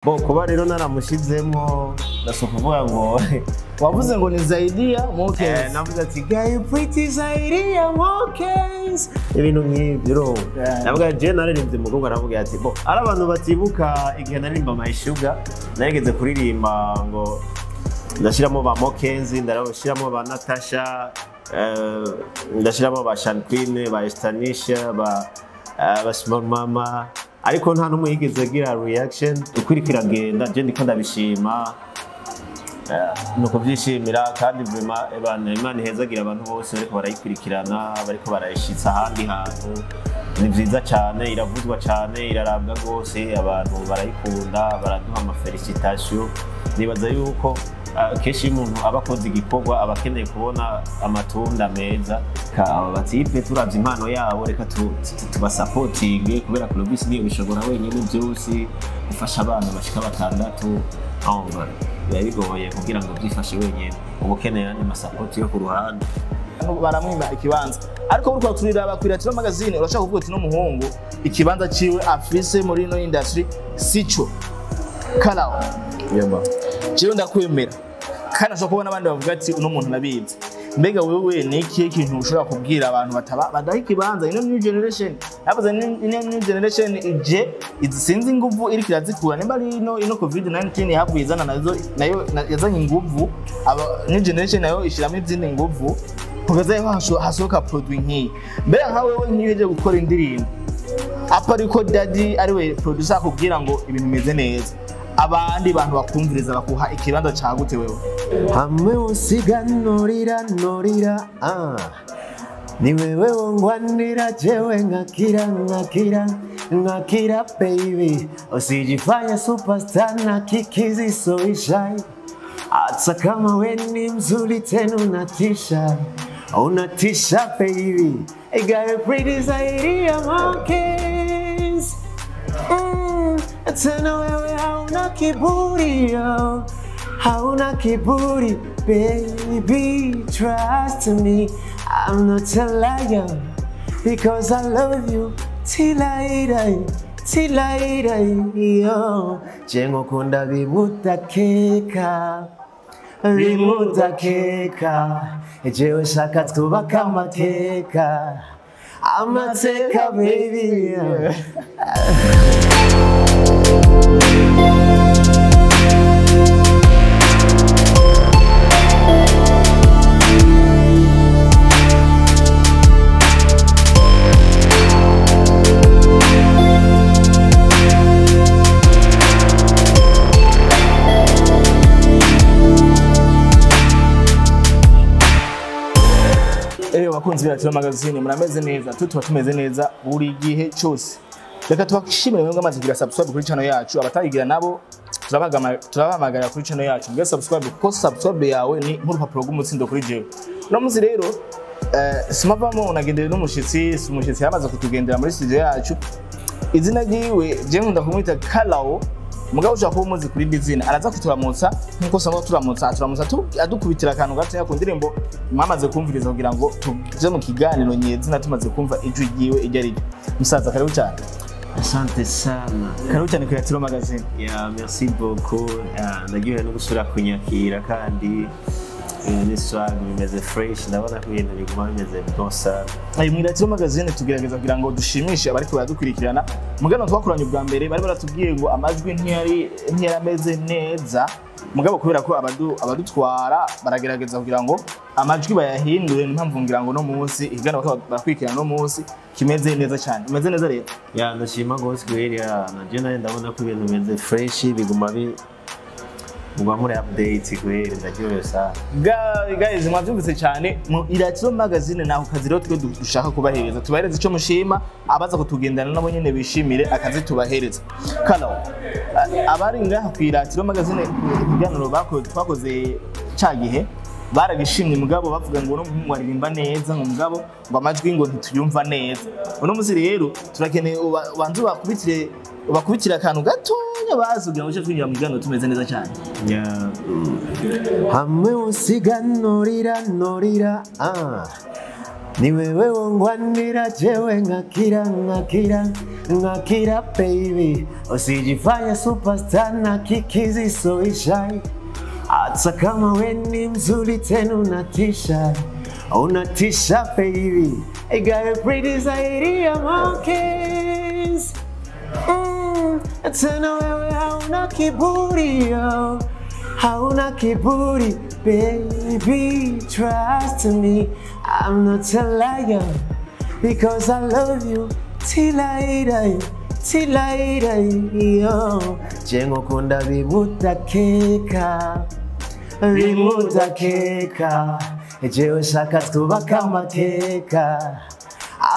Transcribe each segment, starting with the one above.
Bo kuba rero naramushizemo, ndasaba kuvuga ngo Wavuze ngo ni zaidi ya Mokens. Navuze ati "Girl, you pretty zaidi ya Mokens", ibintu nk'ibyo urumva. Navuga je naririmbye umukobwa, aravuga ati bo ari abantu batibuka igihe naririmba My Sugar, narigeze kuririmba ngo ndashyiramo ba Mokenzi, ndashyiramo ba Natasha, ndashyiramo ba Shan Queen, ba Estanisha, ba Small Mama, ariko nta n'umwe yigeze agira reaction. Uko iriko iragenda je ndiko ndabishima. Ni ukubyishimira kandi vraiment Imana ihezagira abantu bose bariko barayikurikirana, bariko barayishitsa ahandi hantu. Ni vyiza cyane, iravuzwa cyane, irarabwa rwose, abantu barayikunda, baraduha ama félicitations. Nibaza yuko kenshi iyo umuntu aba akoze igikorwa aba akeneye kubona amatunda meza. Aba ba types turavye impano yabo, reka tubasapotinge, kubera Clovis niyo bishobora wenyine byose gufasha abana bashika batandatu. Aho biba bigoye kugira ngo byifashe wenyine, uba ukeneye andi ma support yo ku ruhande. Baramwima ikibanza, ariko uriko turiraba ku Iratiro Magazine, urashaka kuvuga uti n'umuhungu ikibanza ciwe afise muri ino industry sico Karawo. Yema. Jewe ndakwemera kandi ashobora kubona abandi bavuga ati uno muntu nabizi. Mbega wewe ni ikihe kintu ushobora kubwira abantu bataba badaha ikibanza ino new generation? Navuze ino new generation ije izi, sinzi inguvu iriko irazikura, nimba ari ino COVID 19 yahavuye izana nazo, nayo yazanye inguvu, aba new generation nayo ishiramo izindi nguvu kugeza aho hasohoka produit nk'iyi. Mbega nka wewe nk'iyo uhejeje gukora indirimbo, apa ariko Daddy ariwe producer akubwira ngo ibintu bimeze neza, abandi bantu bakumviriza bakuha ikibanza cagute wewe? Hamwe usiga norira norira, ah. Ni wewe wongwanira jewe nkakira nkakira nkakira. Baby, usijifanya superstar na kikizi soishai, hata kama we ni mzuri tena unatisha, unatisha. Baby, I got a pretty zaidi ya monkeys. Tena wewe hauna kiburi, yo. Hauna kiburi. Baby, trust me, I'm not a liar, because I love you till I die, till I die, yo. Je ngukunda bimutakeka, bimutakeka. Jewe shaka twubaka amateka, amateka, baby. Eyo bakunzi b'Iratiro Magazine, murameze neza? Tu tuba tumeze neza buri gihe cyose. Reka tubashimire mwebwe amaze kugira subscribe kuri channel yacu. Abatayigira nabo turabahamagara kuri channel yacu mbwe subscribe, kuko subscribe yawe ni nk'urupapuro rw'umutsindo kuri jewe. Uno munsi rero simavamo nagendeye n'umushitsi, si umushitsi, yamaze kutugendera muri studio yacu. Izina ryiwe je nkunda kumwita Kalao, mugabo ushobora kuba umuzi kuri indi zina. Araza kuturamutsa nkuko usanga turamutsa, aturamutsa adukubitira akantu gatoya ku ndirimbo mwamaze kumviriza, kugira ngo tuje mu kiganiro nyezina tumaze kumva ijwi ryiwe iryo ari ryo. Musaza, karibu cyane. Asante sana. Karibu cyane ku Iratiro Magazine. Yeah, merci beaucoup. Ndaryohewe no gusubira kunyakira kandi ibintu ni swag, bimeze fresh, ndabona ko ibintu biguma bimeze bon sana. Ayo mu Iratiro Magazine tugerageza kugira ngo dushimishe abariko baradukurikirana. Mugano twakoranye ubwa mbere bari baratubwiye ngo amajwi ntiyari ameze neza, mugabo kubera ko abadutwara baragerageza kugira ngo amajwi bayahindure, niyo mpamvu ngira ngo no munsi ikiganiro bariko barakurikirana no munsi kimeze neza cyane. Imeze neza rero. Yeah, ndashima gose kweli, yeah, na je nawe ndabona ko ibintu bimeze fresh, biguma bi muguma muri update kweli, ndaryohewe sana. Guys, mwavyumvise cyane mu Iratiro Magazine, naho kazi rero twe dushaka kubahereza, tubahereza icyo mushima, abaza kutugendana nabo nyene bishimire akazi tubahereza. Kano abari ngaha ku Iratiro Magazine, ikiganiro bakoze twakoze ca gihe barabishimye, mugabo bavuga ngo no mwaririmba neza, ngo mugabo ngo amajwi ngo ntituyumva neza. Uno munsi rero turakeneye ubanze ubakubitire akantu gatonya bazi, kugira ngo tuce twinjira mu kiganiro tumeze neza cyane. Yeah. Hamwe usiga norira norira, ah. Ni wewe wongwanira jewe ngakira ngakira ngakira baby, usijifanya superstar na kikizi soishai, hata kama we ni mzuri tena unatisha unatisha baby. I got a pretty zaidi ya monkeys. Tena wewe hauna kiburi yo, hauna kiburi baby, trust me, I'm not a liar, because I love you till I die, till I die yo. Je ngukunda bimutakeka bimutakeka, jewe shaka twubaka amateka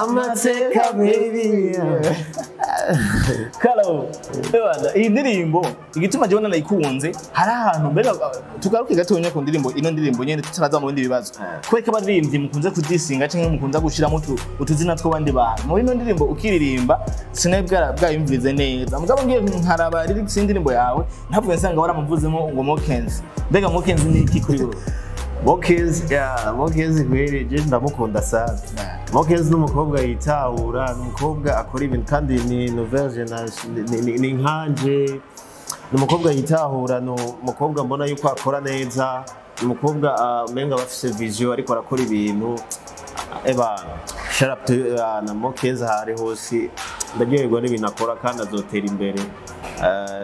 amateka baby. Kalo, ebana, iyi ndirimbo igituma jewe nanayikunze, hari ahantu mbega tugaruke gatonya ku ndirimbo, ino ndirimbo nyene tutaraza mu bindi bibazo. Kubera ko abaririmbyi mukunze kudisinga canke mukunze gushiramo utuzina tw'abandi bantu muri ino ndirimbo ukiririmba, sinari bwayumvirize neza, mugabo ngiye nkaraba lyrics y'indirimbo yawe, ntavuye nsanga waramuvuzemo ngo Mokenzi. Mbega Mokenzi ni iki kuri wewe? Mokezi, yeah, Mokezi kweli je ndamukunda sana. Mokezi ni umukobwa yitahura, ni umukobwa akora ibintu kandi ni nouvelle génération, ni nkanje. Ni umukobwa yitahura, ni umukobwa mbona yuko akora neza, ni umukobwa umenga aba afise vision ariko arakora ibintu. Eba, shout out to na Mokezi ahari hose, ndaryoherwa n'ibintu akora kandi azotera imbere.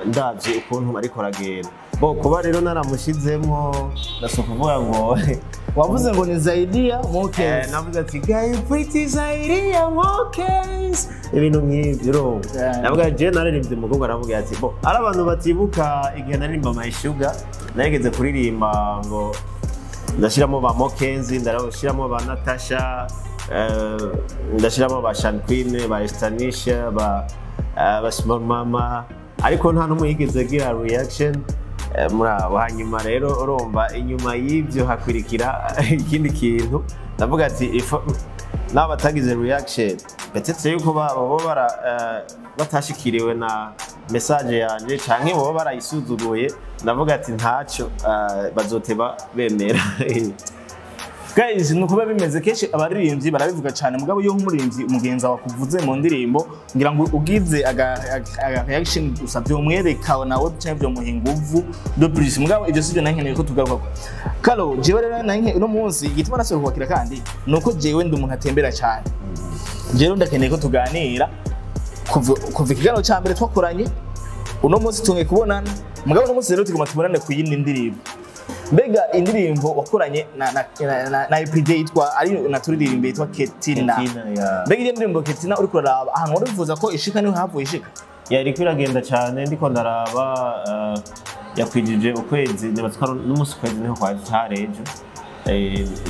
Ndavye ukuntu ariko aragenda. Bo kuba rero naramushizemwo, ndasuka kuvuga ngo Wavuze ngo ni Zaidia Mokenzi. Navuze ati guy pretty Zaidia Mokezi, ibintu nk'ivyo urumva. Navuga je naririmbye umukobwa aravuga ati bo ari abantu batibuka igihe naririmba My Sugar, narigeze kuririmba ngo ndashiramo ba Mokenzi, ndashiramo ba Natasha, ndashiramo ba Shan Queen, ba Estanisha, ba Small Mama, ariko nta n'umwe yigeze agira reaction muri abo. Hanyuma rero urumva inyuma y'ibyo hakurikira ikindi kintu, ndavuga ati if nabo batagize reaction, peut-être yuko baba bara batashikiriwe na message yanje canke boba barayisuzuguye, ndavuga ati ntacyo, bazoteba bemera. Guys, nuko biba bimeze kenshi, abaririmbyi barabivuga cyane, mugabo iyo nk'umuririmbyi mugenzi wawe akuvuze mu ndirimbo, ngira ngo ugize aga reaction gusa vyomwereka nawe canke vyomuha inguvu de plus, mugabo ivyo sivyo nankeneye ko tugaruka. Kalo, jewe rero nanke uno munsi igituma nasubiye kubakira kandi nuko jewe ndi umuntu atembera cyane, jewe ndakeneye ko tuganira kuva ikiganiro ca mbere twakoranye uno munsi tunge kubonana, mugabo uno munsi rero tuguma tubonane ku yindi ndirimbo. Mbega indirimbo wakoranye na EPJ yitwa ari naturirimbe yitwa Ketina? Ketina, yeah. Mbega iyo ndirimbo Ketina uriko uraraba ahantu wari wifuza ko ishika niho havuye ishika? Yariko iragenda cyane, ndiko ndaraba yakwijije ukwezi, nibaza ko n'umunsi ukwezi niho kwa harejo.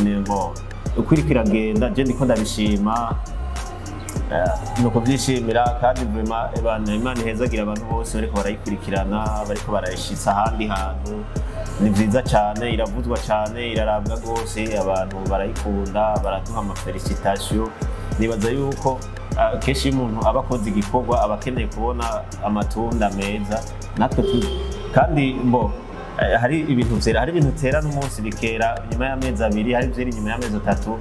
Ni bo uko iriko iragenda, je ndiko ndabishima. Ni ukubyishimira kandi vraiment ebana Imana ihezagira abantu bose bariko barayikurikirana, bariko barayishitsa ahandi hantu. Ni vyiza cyane, iravuzwa cyane, irarabwa rwose, abantu barayikunda, baraduha ama félicitations. Nibaza yuko kenshi iyo umuntu aba akoze igikorwa aba akeneye kubona amatunda meza. Natwe kandi mbo hari ibintu vyera, hari ibintu utera n'umunsi bikera nyuma y'amezi 2, hari ivyera inyuma y'amezi 3.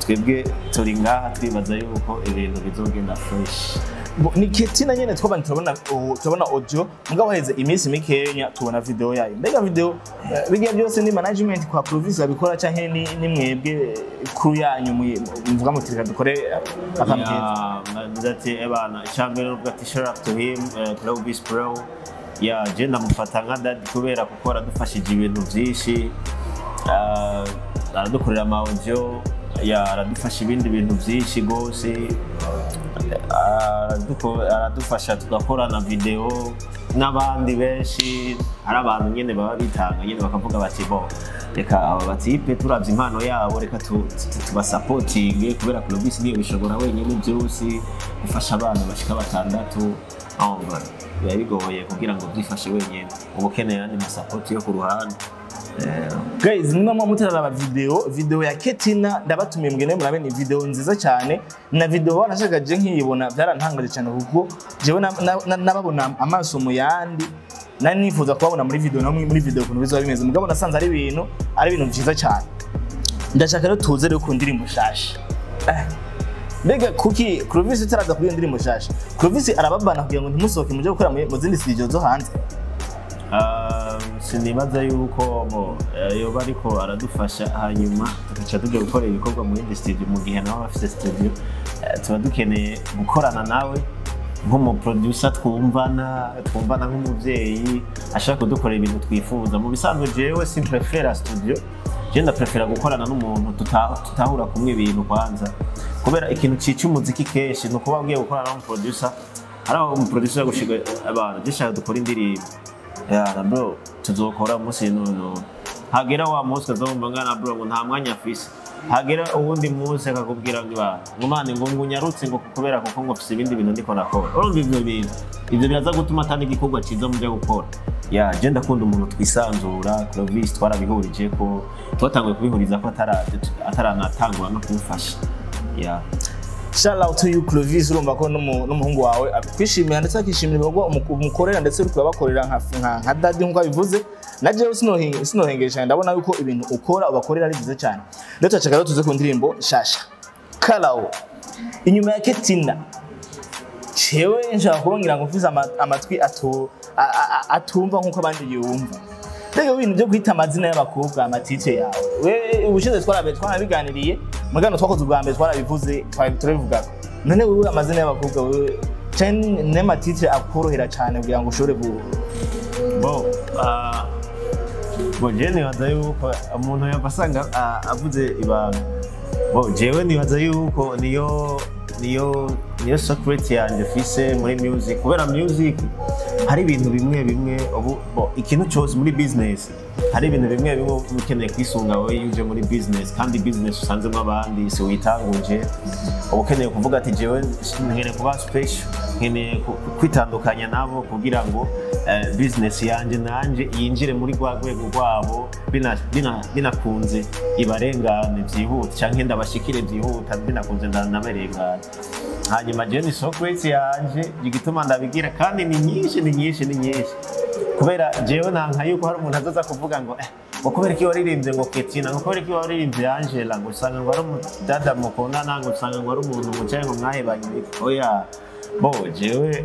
Twebwe turi ngaha twibaza yuko ibintu bizogenda fresh. Ni Ketina nyene twabanye turabona audio, mugabo haheze iminsi mikenya tubona video yayo. Mbega video bigiye byose ni management kwa Provis abikora canke ni mwebwe crew yanyu muvuga muti reka dukore akantu keza? Yeah, navuze ati ebana icyambere nuvuga ati shout out to him, Clovis Pro. Yeah, je ndamufata nka daddy kubera kuko aradufashije ibintu byinshi. Aradukorera ama audio, yeah, aradufasha ibindi bintu byinshi gose. Aradufasha tugakorana video n'abandi benshi. Ari abantu nyene baba bitanga nyene bakavuga bati bo reka aba batipe turavye impano yabo, reka tubasapotinge kubera Clovis niyo bishobora wenyine byose gufasha abana bashika 6, aho biba bigoye kugira ngo byifashe wenyine, uba ukeneye andi masapoti yo ku ruhande. Guys, nimba mwa mutararaba video ya Ketina, ndabatumiye mugende murabe, ni video nziza cyane, na video wanashaka je nkiyibona byarantangaje cyane, kuko jewe nababona amaso mu yandi, nari nifuza kubabona muri video, no muri video ukuntu bizoba bimeze, mugabo nasanze ari ibintu vyiza cyane. Ndashaka rero tuze rero ku ndirimbo nshasha. Mbega kuki Clovis utaraza kuri iyo ndirimbo nshasha, Clovis arababana kugira ngo ntimusohoke muje gukora mu zindi studio zo hanze? Sinibaza yuko bo yoba ariko aradufasha, hanyuma tugaca tuja gukora ibikorwa mu yindi studio mu gihe nabo bafise studio. Tuba dukeneye gukorana nawe nk'umuproducer, twumvana nk'umuvyeyi ashaka kudukorera ibintu twifuza. Mu bisanzwe jewe simprefera studio, je ndaprefera gukorana n'umuntu tutahura kumwe ibintu kwanza, kubera ikintu cica umuziki kenshi ni ukuba ugiye gukorana n'umuproducer, hari aho umuproducer gushiga abantu dushaka dukora indirimbo ya bro, tuzokora umunsi none, hagera wa munsi ukazumva ngana bro ngo nta mwanya afise, hagera uwundi munsi akakubwira ngo ba ngo mane ngo ngunyarutse ngo kubera kuko ngo afise ibindi bintu ndiko nakora. Urumva ivyo bintu, ivyo biraza gutuma atandi igikorwa ciza mujya gukora. Ya, je ndakunda umuntu twisanzura. Clovis twarabihurije ko twatanguye kubihuriza ko ataranatangura no kumufasha, ya. Shout out to you, Clovis. Urumva ko n'umuhungu wawe akwishimira ndetse akishimira ibikorwa umukorera, ndetse uri kubakorera nka daddy nk'uko abivuze. Na jewe sinohengeje cyane, ndabona yuko ibintu ukora ubakorera ari byiza cyane. Ndetse turashaka rero tuze ku ndirimbo nshasha Kalao inyuma ya Ketina. Jewe nshaka kubongira ngo mfise amatwi atumva nk'uko abandi yumva. Mbega ibintu byo kwita amazina y'abakobwa, amatitre yawe, we ubushize twarabiganiriye mugano twakoze ubwa mbere, twarabivuze, turabivuga. None wewe amazina y'abakobwa wewe cyane n'amatitre akorohera cyane kugira ngo ushobore ku Bo bo je nibaza yuko umuntu yava asanga avuze ibanga. Bo jewe nibaza yuko niyo secret yanje mfise muri music, kubera music hari ibintu bimwe bimwe ubu bo ikintu cyose muri business, hari ibintu bimwe bimwe uba ukeneye kwisunga wowe iyo uje muri business, kandi business usanzemo abandi si witanguje, uba ukeneye kuvuga ati jewe nkeneye kuba special, nkeneye kwitandukanya nabo kugira ngo business yanje nanje yinjire muri rwa rwego rwabo, binakunze ibarengane byihuta canke ndabashikire byihuta, binakunze ndanabarengane. Hanyuma jewe ni secret yanje igituma ndabigira, kandi ni nyinshi, ni nyinshi, ni nyinshi, kubera jewe nanka yuko hari umuntu azaza kuvuga ngo ngo kubera iki waririmbye ngo Ketina, ngo kubera iki waririmbye Angela, ngo usanga ngo ari umudada mukundana, ngo usanga ngo ari umuntu mucaye ngo mwahebanye. Oya, bo jewe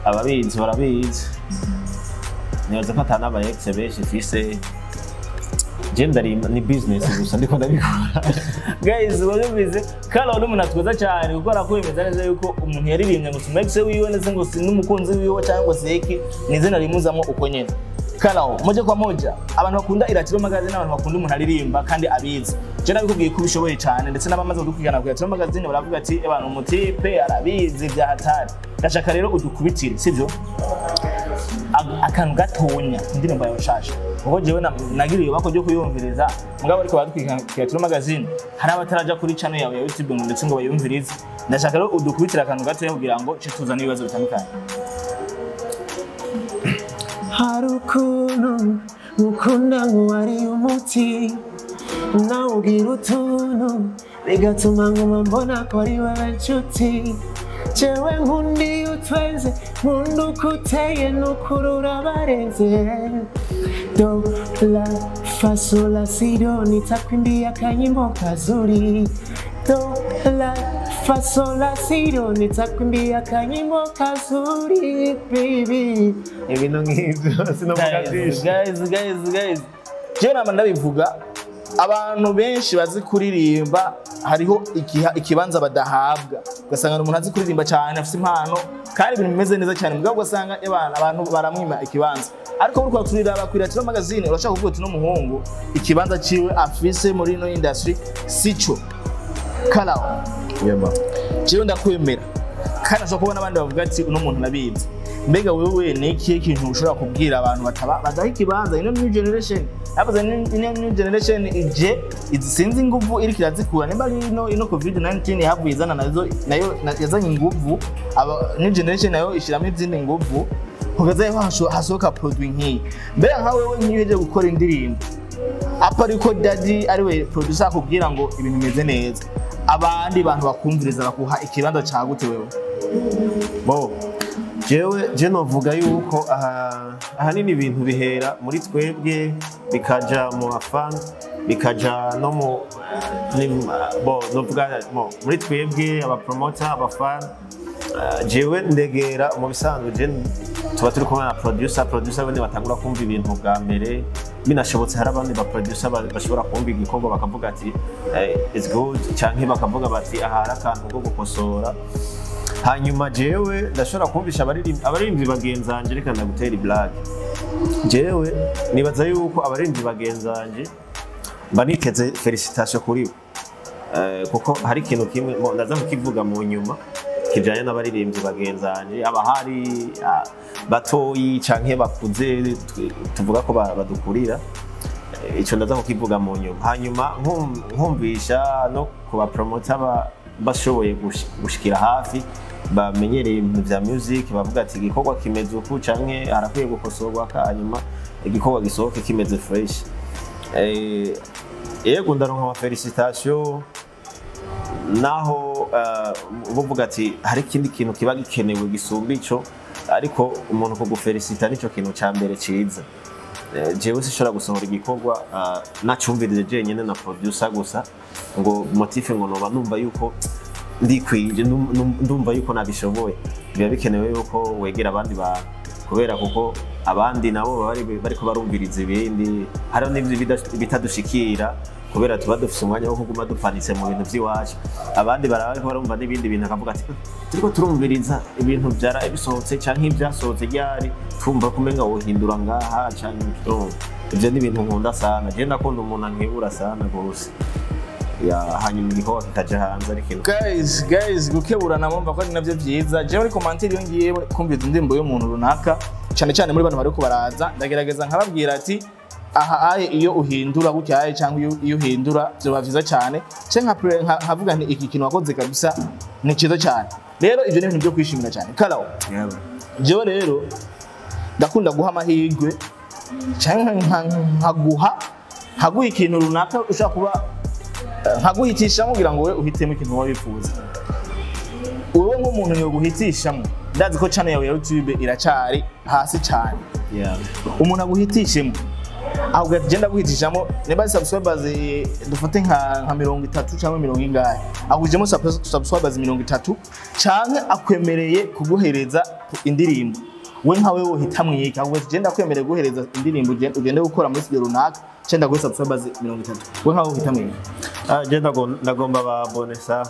ababizi barabizi, nibaza ko atana aba ex benshi mfise. Je ndarimba, ni business gusa ndiko ndabikora. Guys, wabivuze Kalao ni umuntu atwiza cyane, kuko arakwemeza neza yuko umuntu yaririmbye ngo si umu ex wiwe, ndetse ngo si n'umukunzi wiwe cyangwa ngo si iki, ni izina rimuzamo uko nyene. Kalao, moja kwa moja, abantu bakunda Iratiro Magazine, abantu bakunda umuntu aririmba kandi abizi. Je nabikubwiye ko ubishoboye cyane, ndetse n'abamaze kudukurikirana ku Iratiro Magazine baravuga ati abantu umutipe arabizi bya hatari. Ndashaka rero udukubitire, sivyo, akantu gatonya indirimbo yawe nshasha, kuko jewe nagiriye bako ryo kuyumviriza, mugabo ariko badukurikirana ku Iratiro Magazine hari abataraja kuri channel yawe ya YouTube ngo ndetse ngo bayumvirize. Ndashaka rero udukubitire akantu gatoya kugira ngo ce tuzane ibibazo bitandukanye. Hari ukuntu ukunda nk'uwari umuti, nawe ugira utuntu bigatuma nguma mbona ko ari wowe nshuti. Jewe nkunda iyo utwenze, nkunda uko uteye, n'ukurura barenze. Do la fa sol la si do, nitakwimbia kanyimbo kazuri. Do la fa sol la si do, nitakwimbia kanyimbo kazuri, baby. Ibintu nk'ibyo sinavuga Guys, byinshi. guys, guys, guys, jewe nama ndabivuga, abantu benshi bazi kuririmba hariho ikibanza badahabwa. Ugasanga umuntu azi kuririmba cyane, afite impano kandi ibintu bimeze neza cyane, mugabo ugasanga ebana abantu baramwima ikibanza. Ariko uriko turiraba ku Iratiro Magazine, urashaka kuvuga uti n'umuhungu ikibanza ciwe afise muri ino industry sico. Kalao, Yema. jewe ndakwemera, kandi ashobora kubona abandi bavuga ati uno muntu nabizi. Mbega wewe ni ikihe kintu ushobora kubwira abantu bataba badaha ikibanza ino new generation? Abaza ino new generation ije izi, sinzi inguvu iriko irazikura, nimba ari ino COVID-19 yahavuye izana nazo, nayo yazanye inguvu, aba new generation nayo ishiramo izindi nguvu kugeza aho hasohoka produit nk'iyi. Mbega nka wewe nk'iyo uhejeje gukora indirimbo, apa ariko daddy ariwe producer akubwira ngo ibintu bimeze neza, abandi bantu bakumviriza bakuha ikibanza cagute wewe? Bo jewe je novuga yuko ahanini ibintu bihera muri twebwe bikaja mu bafana. Bikaja no mu bo novuga muri twebwe aba promoter, abafana. Jewe ndegera mu bisanzwe, je tuba turi kumwe na producer bane batangura kumva ibintu bwa mbere. Binashobotse hari abandi ba producer bashobora kumva igikorwa bakavuga ati "It's good", canke bakavuga bati "Aha hari akantu ko gukosora". Hanyuma jewe ndashobora kumvisha abaririmbyi bagenzanje. Reka ndagutera iblague, jewe nibaza yuko abaririmbyi bagenzanje mba niteze félicitation kuri bo. Kuko hari ikintu kimwe ndaza kukivuga mu nyuma kijanye n'abaririmbyi bagenzanje, abahari batoyi canke bakuze, tuvuga ko badukurira. Ico ndaza kukivuga mu nyuma. Hanyuma nkumvisha no ku bapromota bashoboye gushikira hafi, bamenyereye ibintu vya music, bavuga ati igikorwa kimeze uku canke harakwiye gukosorwa, hanyuma igikorwa gisohoke kimeze fresh. Yego, ndaronka ama félicitation naho buvuga ati hari ikindi kintu kiba gikenewe gisumba ico, ariko umuntu kugufelicita nico kintu ca mbere ciza. Jewe sinshobora gusohora igikorwa nacumvirije jenyene na producer gusa, ngo motif ngo noba numva yuko ndikwije, ndumva yuko nabishoboye. Biba bikenewe yuko wegera abandi bantu, kubera kuko abandi nabo baba bariko barumviriza ibindi. Hariho n'ibyo bitadushikira kubera tuba dufise umwanya wo kuguma dupanitse mu bintu vy'iwacu. Abandi baraba bariko barumva n'ibindi bintu, akavuga ati "Turiko turumviriza ibintu vyaraye bisohotse canke ibyasohotse ryari, twumva ko umenga wohindura ngaha", canke urumva. Ivyo ni ibintu nkunda sana. Je ndakunda umuntu ankebura sana gose ya, hanyuma igikorwa kikaja hanze ari ikintu. Guys, gukeburana mumva ko ari navyo vyiza. Jewe muri commentaire, iyo ngiye kumviriza indirimbo y'umuntu runaka, cyane cyane muri bano bariko baraza, ndagerageza nkababwira ati aha aye iyo uhindura gutya aye, cyangwa iyo uhindura vyoba vyiza cyane, canke nkavuga nti iki kintu wakoze kabisa ni cyiza cyane. Rero ivyo ni ibintu byo kwishimira cyane. Karawo, jewe rero ndakunda guha amahirwe canke nkaguha ikintu runaka ushobora kuba nkaguhitishamo kugira ngo wowe uhitemo ikintu wowe wifuza. Wowe nk'umuntu yoguhitishamo, ndazi ko channel yawe ya YouTube iracari hasi cyane. Umuntu aguhitishemo ahubwo ati genda guhitishamo, niba ari subscribers, dufate nka 30 cyangwa mirongo ingahe, agujemo subscribers 30, canke akwemereye kuguhereza indirimbo, we nkawe wohitamwo iki? Ahubwo ati genda kwemereye guhereza indirimbo, ugende gukora muri studio runaka, cyangwa ndaguhe subscribers 30, we nkawe wohitamwo iki? Ah, je ndagomba babonesa.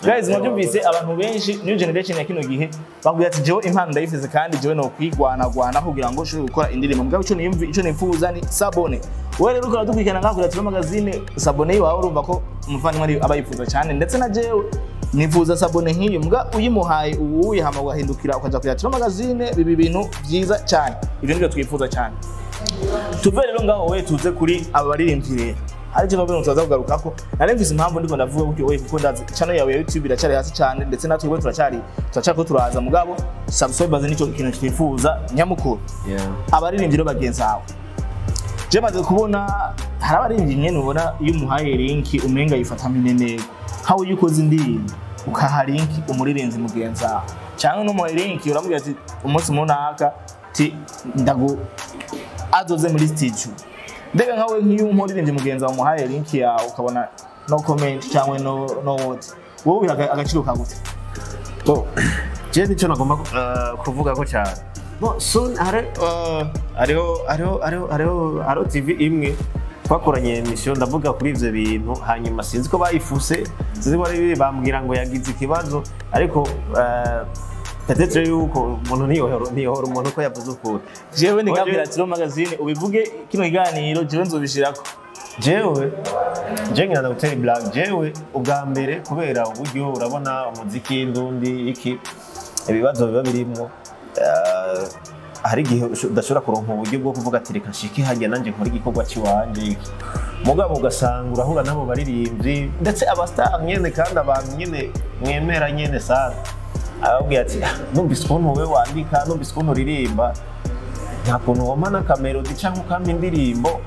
Guys, mwabyumvise, abantu benshi, new generation ya kino gihe, bavuga ati jewe impano ndayifise kandi jewe no kwigwanagwana kugira ngo ushobore gukora indirimbo, mugabo ico niyumvi, ico nifuza ni s'abonner. Wewe rero ukora dukurikirana ngaho kuri Tiro Magazine, s'abonner iwawe, urumva ko umuvandimwe ari aba yifuza cyane, ndetse na jewe nifuza s'abonner nk'iyo mbwa uyimuhaye ubu hama ugahindukira ukaja kuri Tiro Magazine, biba ibintu byiza cyane. Ibyo nibyo twifuza cyane. Tuve rero ngaho, we tuze kuri aba baririmbyi. Rero hari icyo bavuga tuzaza kugarukako. Nari mvise impamvu ndiko ndavuga gutyo we, kuko ndazi channel yawe ya YouTube iracyari hasi cyane, ndetse natwe we turacyari ko turaza, mugabo subscribers nicyo kintu twifuza nyamukuru. Abaririmbyi rero bagenzi bawe, je maze kubona hari abaririmbyi nyene ubona iyo umuhaye link umenga yifata minenego. Nkawe iyo ukoze indirimbo ukaha link umuririmbyi mugenzi wawe, cyangwa n'umuhaye link uramubwira ati umunsi munaka ti ndagu azoze muri studio, mbega nkawe nk'iyo umuririmbyi mugenzi wawe umuhaye link yawe ukabona no comment cyangwa no what, wowe ubiha agaciro ka gute? Bon, je nicyo nagomba kuvuga ko cyane. Bon, soon hari hariho hariho hariho hariho hariho TV imwe twakoranye émission, ndavuga kuri ivyo bintu. Hanyuma sinzi ko bayifuse, sinzi ko ari bambwira ngo yagize ikibazo, ariko peut-être yuko umuntu ntiyohora umuntu ko yavuze ukuri. Jewe ni Gabriel Tiro Magazine, ubivuge kino kiganiro jewe nzobishirako. Jewe je ngira ndagutera blague. Jewe ubwa mbere, kubera uburyo urabona umuziki ndundi iki ibibazo biba birimwo, hari igihe udashobora kuronka uburyo bwo kuvuga ati reka nshike hajya nanjye nkore igikorwa cy'iwanje iki, mugabo ugasanga urahura n'abo baririmbyi, ndetse abastar nyene, kandi abantu nyene mwemera nyene sana, ababwira ati "Ah, numvise ukuntu wowe wandika, numvise ukuntu uririmba, nta kuntu wompa n'akamélodie cyangwa ukampa indirimbo",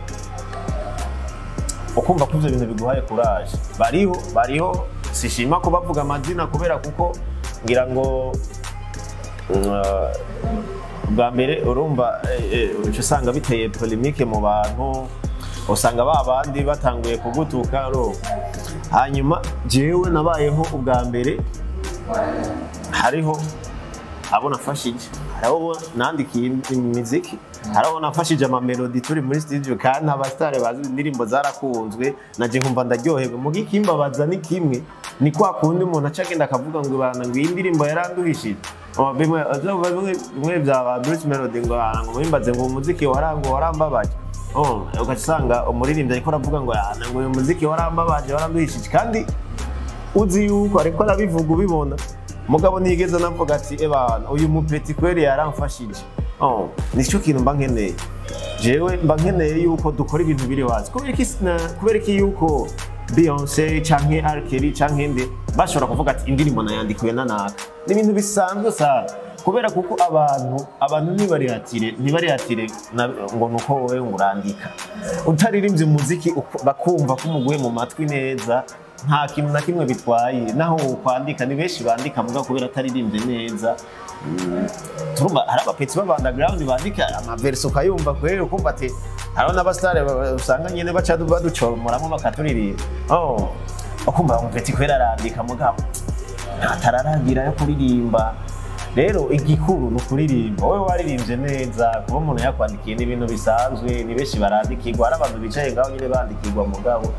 ukumva ko ivyo bintu biguhaye courage. Bariho, sishima ko bavuga amazina kubera kuko ngira ngo bwa mbere urumva uca usanga biteye polémique mu bantu. Usanga ba bandi batanguye kugutuka ro. Hanyuma jewe nabayeho ubwa mbere, hariho abo nafashije, hariho nandikiye imiziki, hariho nafashije amamelodi turi muri studio, kandi abasitari bazi indirimbo zarakunzwe, naje nkumva ndaryoherwa. Muga ikimbabaza ni kimwe, ni kwa kundi umuntu aca agenda akavuga ngo bana, ngo iyi ndirimbo yaranduhishije. Bimwe bya ba Bruce Melody, ngo ah, ngo muhimbaze, ngo umuziki warango warambabaje. Oh, ugasanga umuririmbyi ariko aravuga ngo ah, ngo uyu muziki warambabaje, waranduhishije, kandi uzi yuko ariko arabivuga ubibona. Mugabo ntiyigeze anavuga ati: "Ebana, uyu mupeti kweri yaramfashije." Oh, nicyo kintu mba nkeneye jewe, mba nkeneye yuko dukora ibintu biri wazi. Kubera iki yuko Beyonce canke R. Kelly canke nde bashobora kuvuga ati: "Indirimbo nayandikiwe na naka"? Ni ibintu bisanzwe sana, kubera kuko abantu ntibarihatire ngo nuko wowe ngo urandika utaririmbye umuziki, bakumva ko umuguye mu matwi neza, nta kintu na kimwe bitwaye. Naho kwandika ni benshi bandika, muga kubera ataririmbye neza, turumva hari abapetsi b'aba underground bandika amaverso ukayumva kweri, ukumva ati hariho n'abasitari usanga nyene baca baducomoramo bakaturirimba. Oh, ukumva umupeti kweri arandika, mugabo ntatararagira yo kuririmba. Rero igikuru ni ukuririmba. Wowe waririmbye neza, kuba umuntu yakwandikiye n'ibintu bisanzwe. Ni benshi barandikirwa, hari abantu bicaye ngaho nyine bandikirwa, mugabo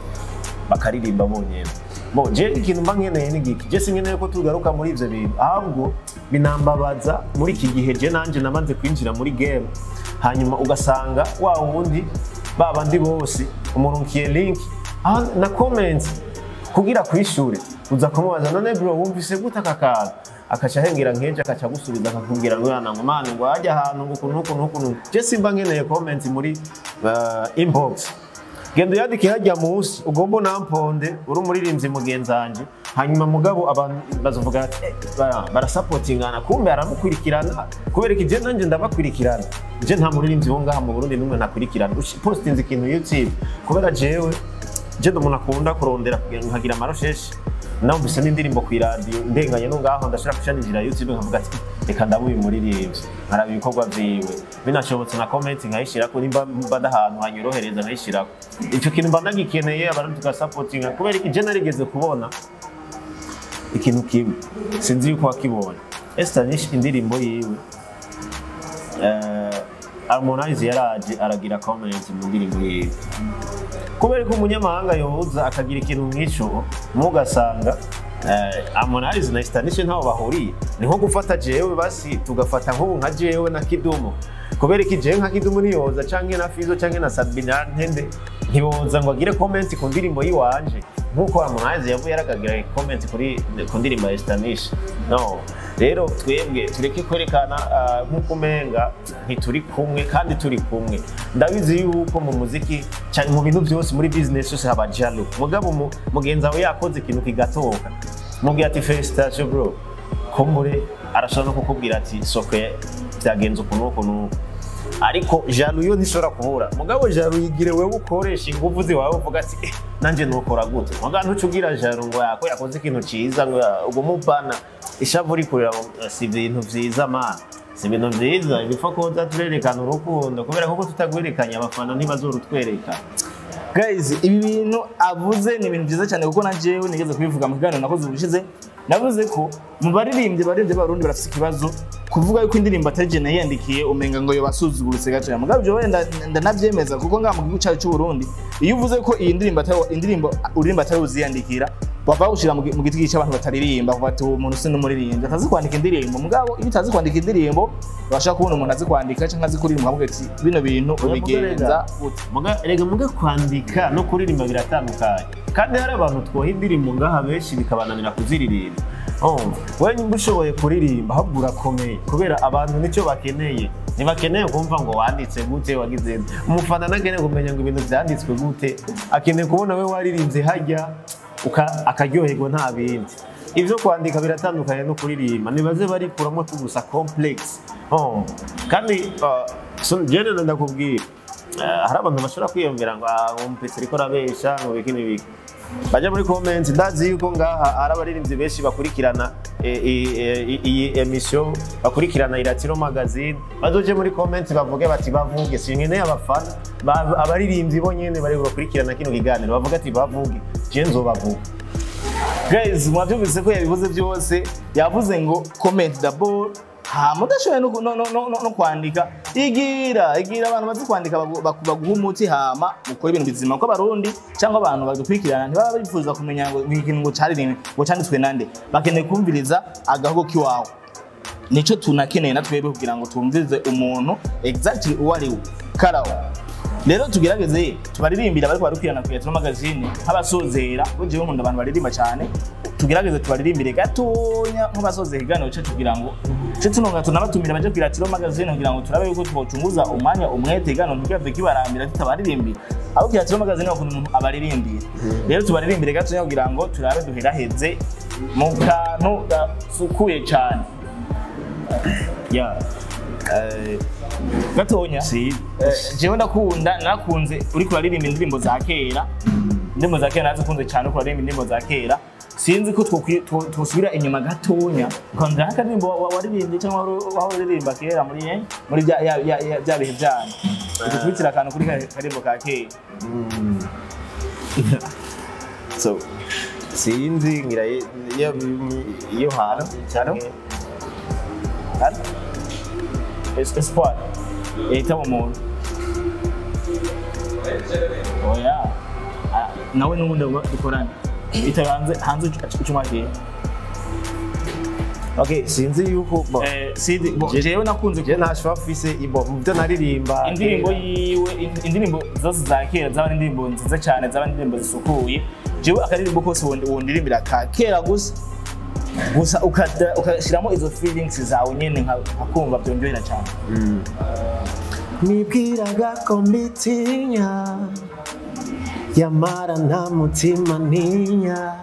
bakaririmba bonyene. Bo je ikintu mba nkeneye ni giki? Je sinkeneye ko tugaruka muri ivyo bintu, ahubwo binambabaza muri iki gihe je nanje namaze kwinjira muri game, hanyuma ugasanga wa wundi, ba bandi bose umurunkiye link, ah, na comment kugira kwishure, uza kumubaza: "None bro, wumvise gute aka kantu?" Akaca ahengera nkeje, akaca gusubiza, akakubwira ngo yana, ngo man, ngo hajya ahantu, ngo ukuntu ukuntu ukuntu. Je simba nkeneye comment muri inbox. Genda uyandike hajya munsi, ugomba unamponde uri umuririmbyi mugenzanje. Hanyuma mugabo abantu bazovuga ati: "Eh, barasapotingana, kumbe aramukurikirana." Kubera iki? Je nanje ndabakurikirana. Je nta muririmbyi wo ngaha mu Burundi n'umwe ntakurikirana. Postinze ikintu YouTube, kubera jewe je ndi umuntu akunda kurondera kugira ngo nkagira amarecherches. Numvise n'indirimbo ku iradiyo ndenganye no ngaho, ndashobora kushaninjira YouTube nkavuga ati: "Reka ndabe uyu muririmbyi," nkaraba ibikorwa vyiwe, binashobotse na comment nkayishirako, nimba mba ndahantu hanyorohereza nkayishirako. Ico kintu mba ndagikeneye, abantu tugasapotinga. Kubera iki? Je narigeze kubona ikintu kimwe, sinzi yuko wakibonye. Esther Nish, indirimbo yiwe, Harmonize yaraje aragira comment mu ndirimbo yiwe. Kubera ko umunyamahanga yoza akagira ikintu nk'ico, mugasanga Harmonize na Esther Nish ntaho bahuriye. Ni nko gufata jewe, basi tugafata nk'ubu nka jewe na Kidumu. Kubera iki jewe nka Kidumu ntiyoza, canke na Fizo, canke na Sabina Ntende, ntiboza ngo agire comment ku ndirimbo yiwanje nk'uko Harmonize yavuye yarakagira comment ku ndirimbo ya Esther Nish? No rero twebwe tureke kwerekana nk'uko umenga ntituri kumwe kandi turi kumwe. Ndabizi yuko mu muziki cyane, mu bintu byose, muri business yose haba jaloux. Mugabo mugenzi wawe yakoze ikintu kigatoka, mubwira ati: "Félicitations bro." Kumbure arashobora no kukubwira ati: "Sokwe byagenze uku n'uku n'uku." Ariko jaloux yo ntishobora kubura. Mugabo jaloux yigire wewe ukoresha ingufu ziwawe, uvuga ati: "Eh, nanje nukora gute?" Mugabo ntuce ugira jaloux ngo yako yakoze ikintu ciza, ngo ugume upana ishavu rikurira. Si ibintu vyiza man, si ibintu vyiza. Ibipfa koza turerekana urukundo, kubera kuko tutagwerekanye abafana ntibazorutwereka. Guys, ibi bintu avuze ni ibintu byiza cyane, kuko na jewe nigeze kubivuga mu kiganiro nakoze ubushize. Navuze ko mu baririmbyi b'Abarundi barafise ikibazo kuvuga yuko indirimbo atari je nayiyandikiye, umenga ngo yobasuzuguritse gatoya. Mugabo ibyo wenda ndanavyemeza, kuko ngaha mu gihugu cyacu cy'u Burundi, iyo uvuze ko iyi ndirimbo atari indirimbo uririmba atari uziyandikira, bava bagushira mu giti cy'abantu bataririmba, kuva ati: "Uwo muntu si n'umuririmbyi, atazi kwandika indirimbo." Mugabo iyo utazi kwandika indirimbo, urashaka kubona umuntu azi kwandika cyangwa azi kuririmba, ukavuga ati: "Bino bintu ubigenza gute?" Erega muga kwandika no kuririmba biratandukanye, kandi hari abantu twoha indirimbo ngaha benshi bikabananira kuziririmba. Oh, wewe nimba ushoboye kuririmba, ahubwo urakomeye, kubera abantu nicyo bakeneye. Ntibakeneye kumva ngo wanditse gute, wagize nde. Umufana ntakeneye kumenya ngo ibintu vyanditswe gute, akeneye kubona we waririmbye hajya akaryoherwa, nta bindi. Ivyo kwandika biratandukanye no kuririmba, nibaze barikuramo tugusa complex. Oh, kandi so, jewe ndakubwira, hari abantu bashobora kwiyumvira ngo: "Ah, umupetsi ariko arabesha," ngo biki n'ibiki. Baje muri comment. Ndazi yuko ngaha ari abaririmbyi benshi bakurikirana iyi emission, bakurikirana Iratiro Magazine. Bazoje muri comment bavuge bati, bavuge, sinkeneye abafana, abaririmbyi bo nyene bari bakurikirana kino kiganiro bavuga ati bavuge, je nzobavuga. Guys, mwabyumvise ko yabivuze byose. Yavuze ngo comment d'abord, hama udashoboye no kwandika, igira abantu bazi kwandika baguha umuti, hama mukore ibintu bizima, kuko Abarundi cyangwa abantu badukurikirana ntibaba bifuza kumenya ngo ikintu ngo caririmbwe, ngo canditswe nande. Bakeneye kumviriza agahogo k'iwawe. Nico tunakeneye na twebwe kugira ngo tumvirize umuntu exactly uwo ari we. Karawo rero, tugerageze tubaririmbira bariko barukwirana ku Iratiro Magazine nk'abasozera, ko jewe nkunda abantu baririmba cyane. Tugerageze tubaririmbire gatonya nk'abasozera ikiganiro cyacu, kugira ngo ce tunonga tunabatumira baje ku Iratiro Magazine, kugira ngo turabe yuko twocunguza umwanya umwete, ikiganiro ntigave kibarambira tutabaririmbira. Abo ku Iratiro Magazine bakunda umuntu abaririmbira. Rero tubaririmbire gatonya kugira ngo turabe duheraheze mu kantu gasukuye cyane. Ya, gatonya. Si. Jewe ndakunda, nakunze uriko uraririmba indirimbo za kera. Indirimbo za kera nazikunze cyane, uriko uraririmba indirimbo za kera. Sinzi ko twosubira inyuma gatonya ukongera nk'akaririmbo waririmbye cyangwa wahora uririmba kera muri bya bihe byanyu, udukubitira akantu kuri karirimbo ka kera. So sinzi ngira iyo hanze canke Espoir ihitamo umuntu. Oya. Ah, nawe n'ubundi dukorane itabe hanze hanze ucumwagiye. Okay, sinzi yuko Sidi bo, jewe nakunze je nta choix mfise ibo mu byo naririmba. Indirimbo yiwe, indirimbo zose za kera zaba ari indirimbo nziza cyane, zaba ari indirimbo zisukuye. Jewe akaririmbo kose wondirimbira ka kera gusa gusa ukashyiramo izo feelings zawe nyene, nkakumva byongera cyane. Nibwiraga ko mbitinya, yamara nta mutima ntinya.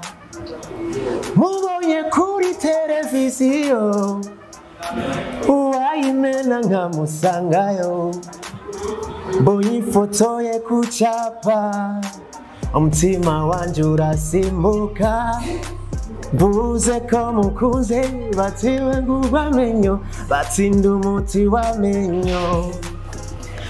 Mubonye kuri televiziyo, uwayimena nkamusangayo. Mbonye ifoto ye ku cyapa, umutima wanje urasimbuka. Mvuze ko mukunze, batiwe ngubamenyo, batsinda umuti w'amenyo.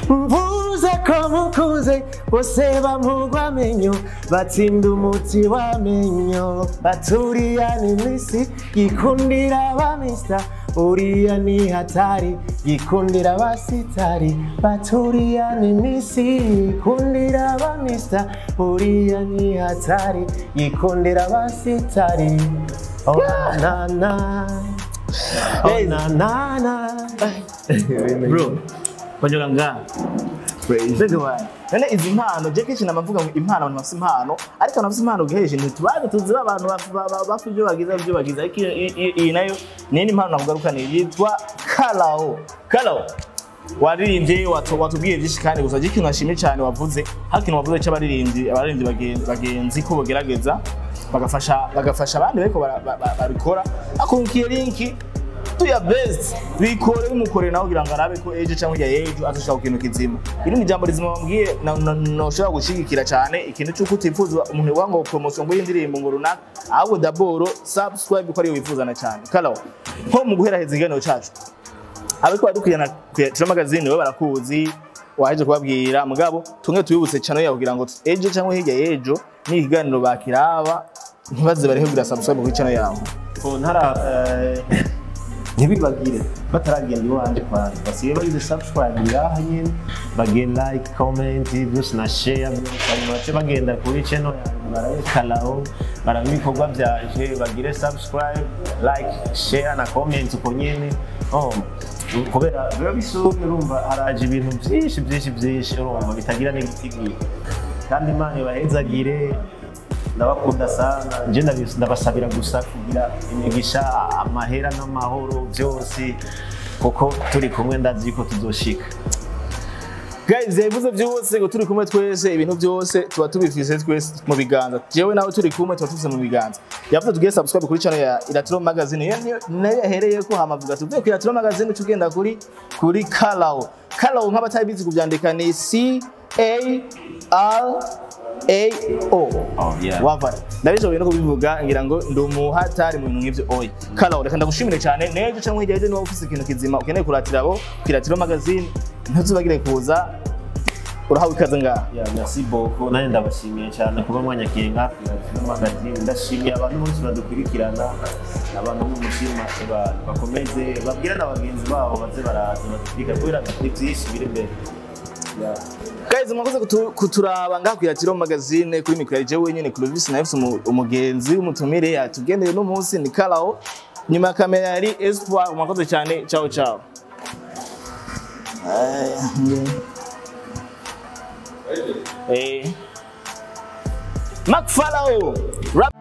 Mvuze ko mukunze, bose bamugwa amenyo, batsinda umuti w'amenyo. Baturiya ni misi yikundira abamista, uriya ni hatari yikundira abasitari. Baturiya ni misi yikundira abamista, uriya ni hatari yikundira abasitari. Oh na na, oh na na na. Bro, banyura ngaha. Mbega wawe none izi mpano, je kenshi namavuga ngo impano, abantu bafise impano, ariko abantu bafise impano ugeheje ntitubaze tuziba abantu bapfa ibyo bagize. Ariko iyi nayo ni indi mpano nakugarukaniye yitwa Karao. Karao, waririmbye, watubwiye byinshi, kandi gusa je ikintu nashimye cyane wavuze, hari ikintu wavuze cy'abaririmbyi, abaririmbyi bagenzi ko bogerageza bagafasha abandi bariko babikora. Akunkiye link do your best, bikore, bimukore nawe kugira ngo arabe ko ejo cyangwa hirya y'ejo azoshaka ku kintu kizima. Iri ni ijambo rizima wambwiye noshobora gushigikira cyane, ikintu cy'uko utifuza umuntu uvuga ngo promotion ngo y'indirimbo ngo runaka, ahubwo d'abord subscribe ko ariyo wifuzana cyane. Karawo, nko mu guheraheza ikiganiro cacu, abariko badukurikirana ku Iratiro Magazine bo barakuzi, waheje kubabwira, mugabo tumwe tubibutse channel yawe kugira ngo ejo cyangwa hirya y'ejo ni ikiganiro bakiraba ntibaze barehe kugira subscribe kuri channel yawe. Ko ntara ntibibagire bataragenda iwanje kwanza basigaye bagize subscribe ngaha nyene, bagire like, comment byose na share byose, hanyuma bace bagenda kuri channel yanjye barabe Kalao, barabe ibikorwa byanje, bagire subscribe, like, share na comment uko nyene. Oh, kubera biba bisumye, urumva haraje ibintu byinshi byinshi byinshi, urumva bitagira n'igitigiri. Kandi Imana ibahezagire, ndabakunda sana. Nje ndabasabira gusa kugira imigisha, amahera n'amahoro byose, kuko turi kumwe ndazi ko tuzoshika. Guys, yabivuze byose ngo turi kumwe twese, ibintu byose tuba tubifise twese mu biganza. Jewe nawe turi kumwe, tuba tubifise mu biganza. Yavuze tugiye subscribe kuri channel ya Iratiro Magazine. Iyo niyo nayo yahereye ko, hamavuga tuvuye ku Iratiro Magazine tugenda kuri Kalao. Kalao nk'abatabizi kubyandika ni C A R A O. Oh, yeah. Wava. Ndabishoboye no kubivuga ngira ngo ndi umuhatari mu bintu nk'ivyo oya. Kalao, reka ndagushimire cyane. Nejo cyangwa hirya y'ejo niba ufise ikintu kizima ukeneye kuratira abo Kiratiro Magazine, ntuzubagire kuza, urahawe ikaze ngaha. Yeah, merci beaucoup. Nanjye ndabashimiye cyane kuba mwanyakiye nka Kiratiro Magazine. Ndashimiye abantu bose badukurikirana, abantu b'umutima bakomeze babwire na bagenzi babo baze baraza badukurikira kubera ni byinshi biri imbere. Yeah. Guys, mwakoze kuturaba ngaha Kiratiro Magazine. Kuri mikoro je wenyene Clovis na Efuse, umugenzi w'umutumire yatugendeye no munsi ni Kalao, nyuma ya kamera yari Espoir. Mwakoze cyane, ciao ciao. Eh. Mark Farao. Rap.